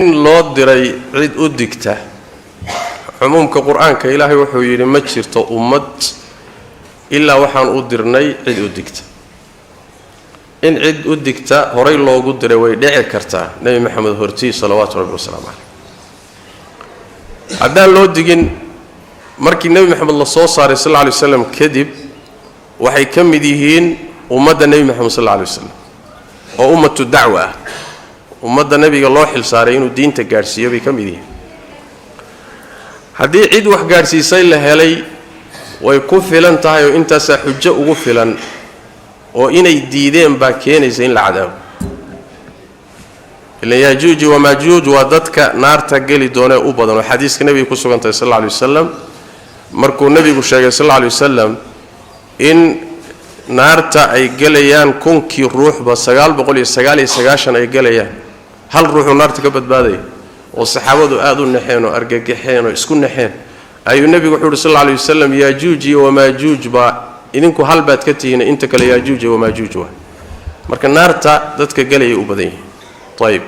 In loo diray cid u digta, cumuumka Qur-aanka Ilaahay wuxuu yidhi: ma jirto ummad ilaa waxaan u dirnay cid u digta. In cid u digta horay loogu diray way dhici kartaa, Nebi Maxamed hortii, salawaatu rabbi wasalaamu caleyh. Haddaan loo digin markii Nebi Maxamed la soo saaray, sal alla alay waslam, kadib waxay ka mid yihiin ummadda Nebi Maxamed, sal alla alay wasalam, oo ummatu dacwa ah, ummadda nebiga loo xil saaray inuu diinta gaadhsiiyo bay ka mid yihiin. Haddii cid wax gaadhsiisay la helay, way ku filan tahay oo intaasaa xujo ugu filan, oo inay diideen baa keenaysa in la cadaabo. Ilan Yaajuuji Wamaajuuj waa dadka naarta geli doonee u badan, oo xadiiska nebiga ku sugan tahay, sal alla alay wasalam, markuu nebigu sheegay, sal alla alay wasalam, in naarta ay gelayaan 1000kii ruuxba 999 ay gelayaan, hal ruuxuu naarta ka badbaadaya, oo saxaabadu aada u naxeen oo argagaxeen oo isku naxeen, ayuu nebigu wuxuu uhi, sal alla alay wasalam: Yaajuuj iyo Wamaajuuj baa, idinku hal baad ka tihiin, inta kale Yaajuuj iyo Wamaajuuj waa. Marka naarta dadka gelayay u badan yihiin. Ayib,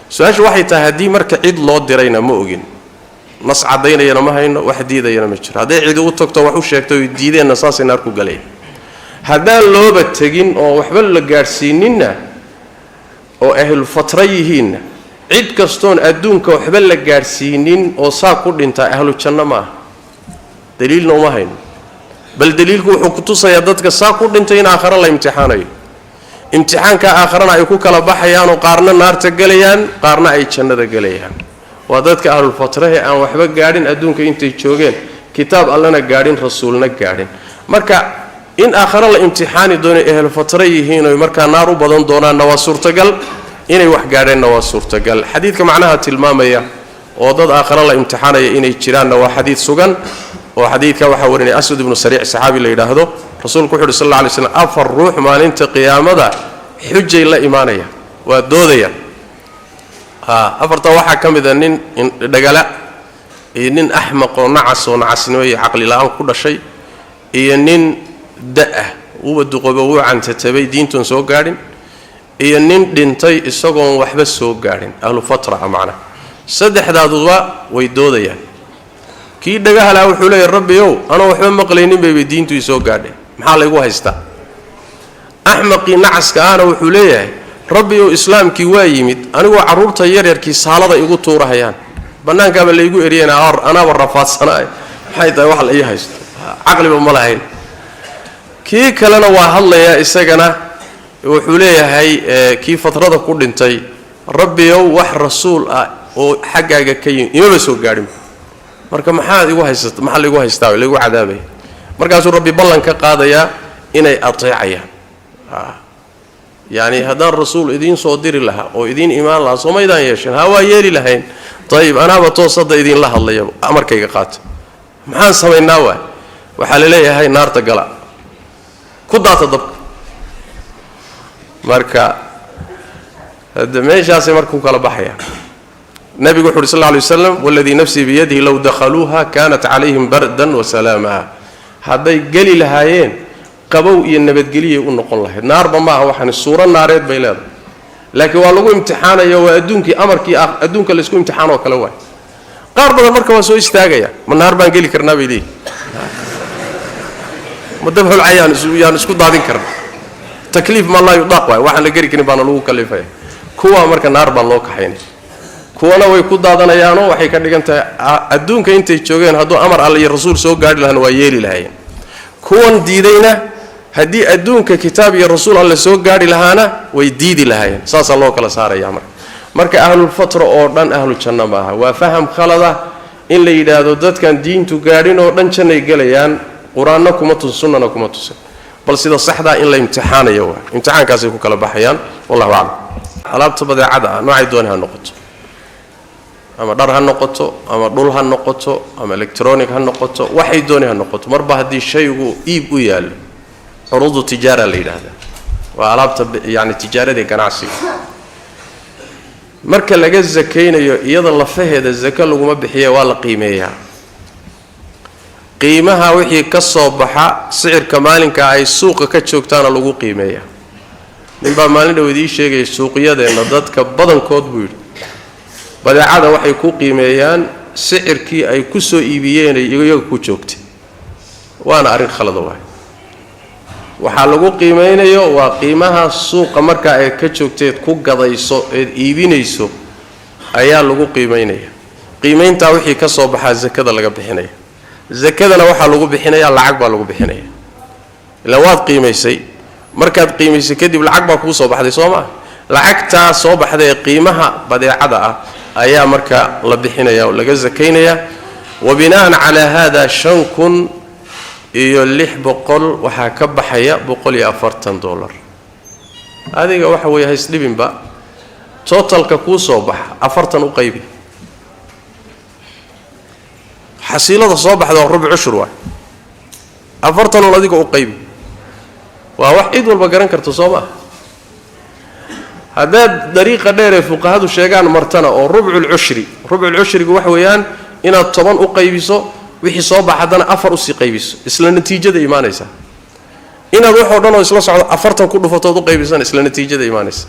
su-aashu waxay tahay: haddii marka cid loo dirayna ma ogin, nas caddaynayana ma hayno, wax diidayana ma jiro. Hadday cidi u tagto, wax u sheegto oy diideenna, saasay naar ku galaya. Haddaan looba tegin oo waxba la gaadhsiininna oo ahlu fatra yihiinna, cid kastoon adduunka waxba la gaadhsiinin oo saa ku dhintaa ahlu janno ma aha, daliilna uma hayno. Bal daliilku wuxuu ku tusayaa dadka saa ku dhintay in aakhare la imtixaanayo, imtixaanka aakharana ay ku kala baxayaanoo qaarna naarta gelayaan, qaarna ay jannada gelayaan. Waa dadka ahlulfatrahe aan waxba gaadhin adduunka intay joogeen, kitaab Allana gaadhin, rasuulna gaadhin. Marka in aakhare la imtixaani doono, ahlufatra yihiin oy markaa naar u badan doonaanna waa suurtagal, inay wax gaadheenna waa suurtagal. Xadiidka macnaha tilmaamaya oo dad aakhare la imtixaanaya inay jiraanna waa xadiid sugan, oo xadiidka waxaa warinaya Aswad ibnu Sariic, saxaabi la yidhaahdo. Rasuulku wuxu uhi, sal alla alay slam: afar ruux maalinta qiyaamada xujay la imaanaya, waa doodayaan. Afartaa waxaa ka mid a nin dhagala, iyo nin axmaq oo nacas oo nacasnimo iyo caqli la-aan ku dhashay, iyo nin da-ah, wuuba duqoobo, wuu cantatabay, diintuun soo gaadhin, iyo nin dhintay isagoon waxba soo gaadhin, ahlu fatra a. Macnaha saddexdaaduba way doodayaan. Kii dhagaha lahaa wuxuu leeyahy: Rabbi ow, anoo waxba maqlaynin baybay diintu ii soo gaadhay, maxaa laygu haystaa? Axmaqii nacaska ahna wuxuu leeyahay: Rabbi ow, islaamkii waa yimid anigoo carruurta yaryarkii saalada igu tuurahayaan, bannaankaaba laygu eriyana, anaaba rafaadsanaa, maxay tahay wax la ii haysto? Caqliba ma lahayn. Kii kalena waa hadlayaa, isagana wuxuu leeyahay, kii fatrada ku dhintay: Rabbiyow, wax rasuul ah oo xaggaaga ka yimid imaba soo gaadhin, marka maxaad igu haysata? Maxaa laygu haystaa, laygu cadaabaya? Markaasuu Rabbi ballan ka qaadayaa inay ateecayaan. Yacni haddaan rasuul idiin soo diri lahaa oo idiin imaan lahaa, soo maydaan yeesheen? Ha, waa yeeli lahayn. Ayib, anaaba toos hadda idiinla hadlaya, amarkayga qaata. Maxaan samaynaa? Waay, waxaa la leeyahay: naarta gala, ku daata dabka. Marka hade meeshaasay marka ku kala baxayaan. Nebigu wuxu uhi, sal lla alay waslam: waladii nafsii biyadihi low dakhaluuha kanat calayhim bardan wasalaama. Hadday geli lahaayeen, qabow iyo nabadgeliyay u noqon lahayd. Naarba maaha waxaan, suuro naareed bay leedahay, laakiin waa lagu imtixaanaya. Waa adduunkii, amarkii adduunka laysku imtixaanoo kale waay. Qaar badan marka waa soo istaagaya: ma naar baan geli karnaa, bay leeyihin, ma dab holcayaan yaan isku daadin karna? Takliif maa laa yudaaq waay, waxaan la geri karin baana lagu kalifaya. Kuwaa marka naar baa loo kaxaynaya, kuwana way ku daadanayaanoo waxay ka dhigan tahay adduunka intay joogeen hadduu amar Alle iyo rasuul soo gaadhi lahana waa yeeli lahaayeen. Kuwan diidayna haddii adduunka kitaab iyo rasuul Alle soo gaadhi lahaana way diidi lahaayeen. Saasaa loo kala saaraya. Marka ahlulfatra oo dhan ahlu janno maaha. Waa faham khalada in la yidhaahdo dadkan diintu gaadhin oo dhan jannay gelayaan. Qur-aanna kuma tusin, sunnana kuma tusin. Bal sida saxdaa in la imtixaanayo waa imtixaankaasay ku kala baxayaan. Wallahu aclam. Alaabta badeecada ah, noocay dooni ha noqoto, ama dhar ha noqoto, ama dhul ha noqoto, ama electronic ha noqoto, waxay dooni ha noqoto, marba haddii shaygu iib u yaallo, curuudu tijaara la yidhaahdaa, waa alaabta yacni tijaarada, ganacsiga. Marka laga sakaynayo, iyada lafaheeda sako laguma bixiya, waa la qiimeeyaa. Qiimaha wixii ka soo baxa, sicirka maalinka ay suuqa ka joogtaana lagu qiimeeyaa. Ninbaa maalin dhow idii sheegaya suuqyadeenna dadka badankood buu yidhi. Badeecada waxay ku qiimeeyaan sicirkii ay ku soo iibiyeen iyaga ku joogtay, waana arrin khalad waay. Waxaa lagu qiimeynayo waa qiimaha suuqa marka ay ka joogteed ku gadayso eed iibinayso ayaa lagu qiimeynaya. Qiimeyntaa wixii ka soo baxaa zakada laga bixinaya. Zakadana waxaa lagu bixinayaa lacag baa lagu bixinaya. Ilaa waad qiimaysay, markaad qiimaysay kadib lacag baa kuu soo baxday, soo maa? Lacagtaa soo baxday ee qiimaha badeecada ah ayaa marka la bixinaya oo laga zakaynaya. Wa binaan calaa haada 5600 waxaa ka baxaya $140. Adiga waxa weeye haysdhibinba, totalka kuu soo baxa 40 u qaybi, xasiilada soo baxda waa rubuc cushur waay, 40 un adiga u qaybi. Waa wax cid walba garan karto, soo maaha? Haddaad dariiqa dheer ee fuqahadu sheegaan martana oo rubculcushri, rubculcushrigu waxa weeyaan inaad 10 u qaybiso, wixii soo bax haddana 4 usii qaybiso, isla natiijada imaanaysa. Inaad waxoo dhan oo isla socdo 40 ku dhufatood u qaybisana, isla natiijada imaanaysa.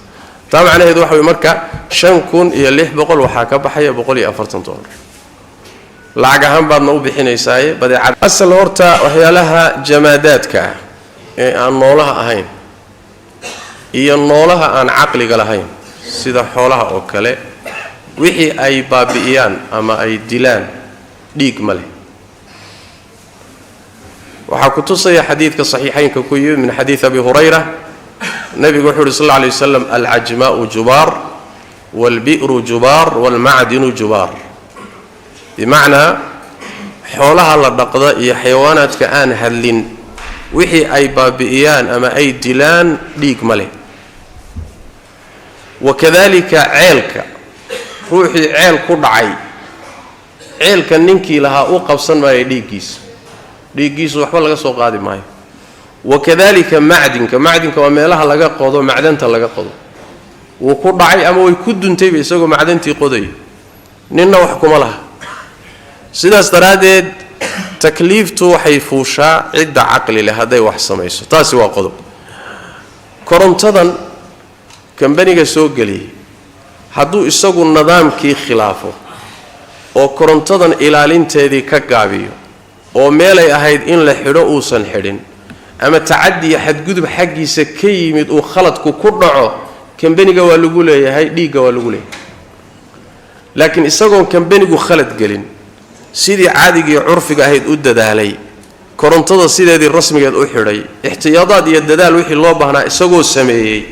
Taa macnaheedu waxa wey marka 5600 waxaa ka baxaya $140 lacag ahaan baadna u bixinaysaaye badeecad. Asal horta waxyaalaha jamaadaadka ah ee aan noolaha ahayn iyo noolaha aan caqliga lahayn, sida xoolaha oo kale, wixii ay baabi'iyaan ama ay dilaan dhiig ma leh. Waxaa ku tusaya xadiidka saxiixaynka ku yimid min xadiid Abi Hurayra. Nabigu wuxuu uhi sal alla alay wasalam: alcajmaa'u jubaar, waalbi'ru jubaar, waalmacdinu jubaar. Bimacnaa xoolaha la dhaqda iyo xayawaanaadka aan hadlin wixii ay baabi'iyaan ama ay dilaan dhiig ma leh. Wakadalika ceelka, ruuxii ceel ku dhacay, ceelka ninkii lahaa u qabsan maayo dhiiggiisa, dhiiggiisu waxba laga soo qaadi maayo. Wakadalika macdinka, macdinka waa meelaha laga qodo macdanta laga qodo, wuu ku dhacay ama way ku duntayba isagoo macdantii qodayo, ninna wax kuma laha. Sidaas daraaddeed takliiftu waxay fuushaa cidda caqli leh hadday wax samayso. Taasi waa qodob. Korontadan kambaniga soo geliyay hadduu isagu nidaamkii khilaafo oo korontadan ilaalinteedii ka gaabiyo oo meelay ahayd in la xidho uusan xidhin, ama tacadiya xadgudub xaggiisa ka yimid uu khaladku ku dhaco, kambaniga waa lagu leeyahay, dhiigga waa lagu leeyahay. Laakiin isagoon kambanigu khalad gelin, sidii caadigii curfiga ahayd u dadaalay, korontada sideedii rasmigeed u xidhay, ixtiyaadaad iyo dadaal wixii loo baahnaa isagoo sameeyey,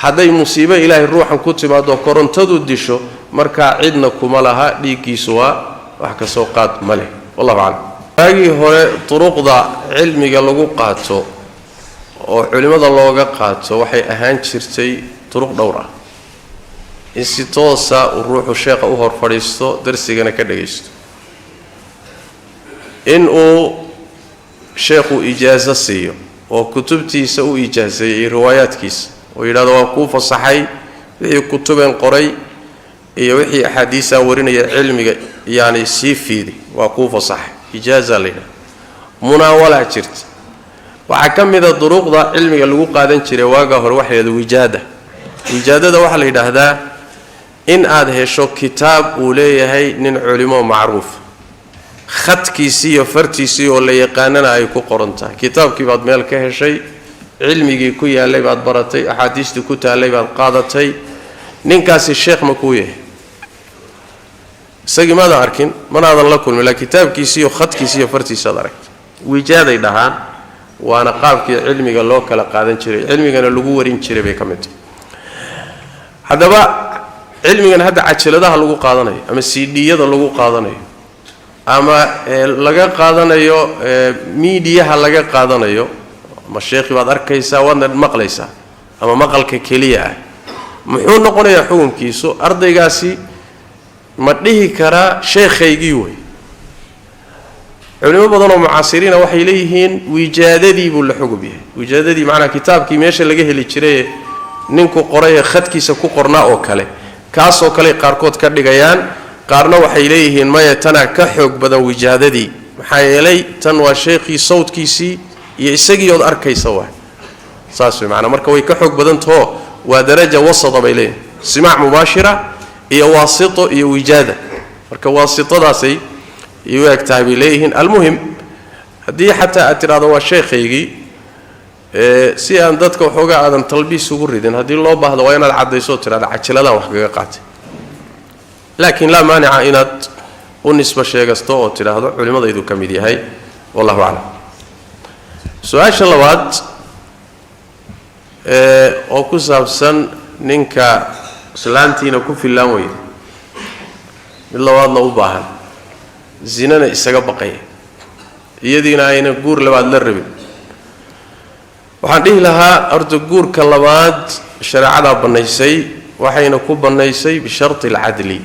hadday musiibo ilaahay ruuxan ku timaado korontadu disho, markaa cidna kuma laha, dhiiggiisu waa wax ka soo qaad ma leh. Wallahu aclam. Waagii hore duruqda cilmiga lagu qaato oo culimmada looga qaato waxay ahaan jirtay duruq dhowr ah: in si toosa uu ruuxu sheekha u hor fadhiisto, darsigana ka dhagaysto, in uu sheekhu ijaaso siiyo oo kutubtiisa u ijaaseeyey iyo riwaayaadkiisa oo yidhahdo waan kuu fasaxay wixii kutubeen qoray iyo wixii axaadiisaan warinaya, cilmiga yaani sii fiidi, waa kuu fasaxay, ijaaza la yidhahda. Munaawalaa jirta. Waxaa ka mida duruqda cilmiga lagu qaadan jiray waagaa hore waxa la yidhahda wijaada. Wijaadada waxaa la yidhaahdaa in aad hesho kitaab uu leeyahay nin culimo macruuf, khadkiisii iyo fartiisii oo la yaqaanana ay ku qoran tahay. Kitaabkii baad meel ka heshay, cilmigii ku yaallay baad baratay, axaadiistii ku taallay baad qaadatay. Ninkaasi sheekh ma kuu yahay? Isagii maadan arkin, manaadan la kulmin, laakiin kitaabkiisii iyo khadkiisii iyo fartiisaad aragtay. Wijaaday dhahaan, waana qaabkii cilmiga loo kala qaadan jiray, cilmigana lagu warin jiray bay ka mid tahay. Haddaba cilmigan hadda cajaladaha lagu qaadanayo ama cd-yada lagu qaadanayo ama laga qaadanayo miidiyaha laga qaadanayo, ama sheekhi baad arkaysaa waadna maqlaysaa ama maqalka keliya ah, muxuu noqonayaa xukunkiisu? Ardaygaasi ma dhihi karaa sheekhaygii wey? Culimo badan oo mucaasiriina waxay leeyihiin wijaadadii buu la xugub yahay. Wijaadadii macnaa kitaabkii meesha laga heli jiraye ninku qorayee khadkiisa ku qornaa oo kale, kaasoo kaley qaarkood ka dhigayaan. Qaarna waxay leeyihiin maya, tanaa ka xoog badan wijaadadii, maxaa yeelay tan waa sheekhii sawdkiisii iyo isagii ood arkaysa waay. Saas way macnaa. Marka way ka xoog badantahoo waa daraja wasata bay leeyihin, simaac mubaashira Iyo waasito iyo wijaada. Marka waasitadaasay iu eg tahay bay leeyihiin. Almuhim, haddii xataa aad tidhahdo waa sheekhaygii, si aan dadka waxoogaa aadan talbiis ugu ridin, haddii loo baahdo waa inaad caddayso oo tidhahda cajiladaan wax kaga qaatay. Laakiin laa maanica inaad u nisba sheegasto oo tidhaahdo culimadayduu ka mid yahay. Wallahu aclam. Su-aasha labaad oo ku saabsan ninka islaantiina ku fillaan weyda, mid labaadna u baahan, zinana isaga baqaya, iyadiina ayna guur labaad la rabin, waxaan dhihi lahaa horta guurka labaad shareecadaa bannaysay, waxayna ku bannaysay bisharti alcadli,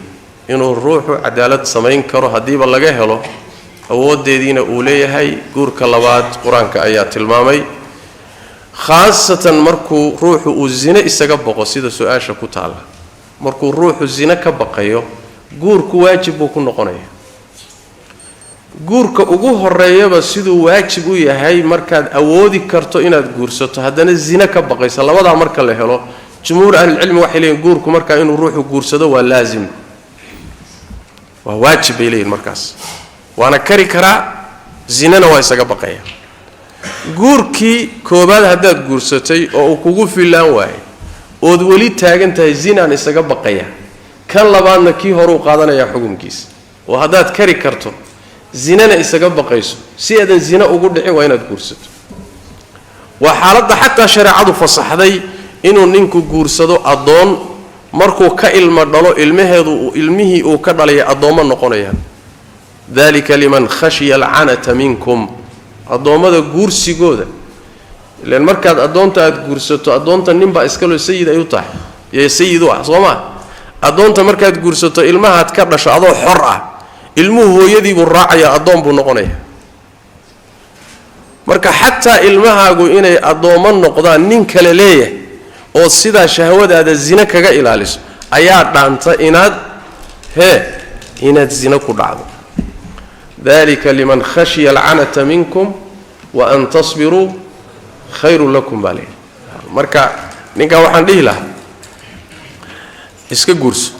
inuu ruuxu cadaalad samayn karo. Haddiiba laga helo, awooddeediina uu leeyahay, guurka labaad qur-aanka ayaa tilmaamay, khaasatan markuu ruuxu uu zine isaga baqo, sida su-aasha ku taalla. Markuu ruuxu zine ka baqayo, guurku waajib buu ku noqonaya. Guurka ugu horeeyaba siduu waajib u yahay markaad awoodi karto inaad guursato, haddana zine ka baqaysa, labadaa marka la helo, jumhuur ahlilcilmi waxay leeyihin guurku markaa inuu ruuxu guursado waa laasim, waa waajib bay leeyihin markaas, waana kari karaa, zinana waa isaga baqaya. Guurkii koobaad haddaad guursatay oo uu kugu fillaan waayay ood weli taagan tahay zinaan isaga baqaya, kan labaadna kii horuu qaadanayaa xukunkiisa, oo haddaad kari karto zinana isaga baqayso, si aadan zina ugu dhicin waa inaad guursato. Waa xaaladda xataa shareecadu fasaxday inuu ninku guursado addoon, markuu ka ilmo dhalo ilmaheedu ilmihii uu ka dhalaya addoommo noqonayaan. Dalika liman khashiya alcanata minkum. Addoommada guursigooda, ilaan markaad addoonta aada guursato, addoonta ninbaa iskaloo sayid ay u tahay, yee sayid u ah, soo maa? Addoonta markaad guursato, ilmahaad ka dhasho adoo xor ah, ilmuhu hooyadiibuu raacayaa, addoon buu noqonaya. Marka xataa ilmahaagu inay addoommo noqdaan nin kale leeyahay oo sidaa shahwadaada zine kaga ilaaliso ayaa dhaanta inaad inaad zine ku dhacdo. Dalika liman khashiya alcanata minkum wa an tasbiruu khayrun lakum baa leeyahay. Marka ninkan waxaan dhihi lahaa iska guurso.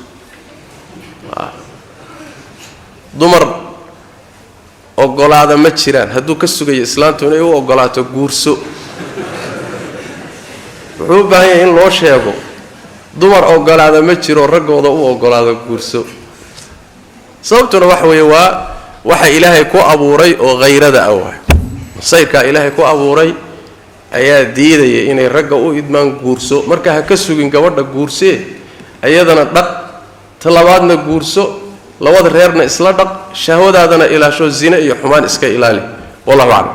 Dumar ogolaada ma jiraan. Hadduu ka sugayo islaantu inay u ogolaato guurso, wuxuu u baahan yahay in loo sheego dumar ogolaada ma jiro raggooda u ogolaada guurso. Sababtuna waxa weeye waa waxa ilaahay ku abuuray oo hayrada ah, waay sayrkaa ilaahay ku abuuray ayaa diidaya inay ragga u idmaan guurso. Marka ha ka sugin gabadha guursee, ayadana dhaq, ta labaadna guurso, labada reerna isla dhaq, shahwadaadana ilaasho, zine iyo xumaan iska ilaali. Wallahu aclam.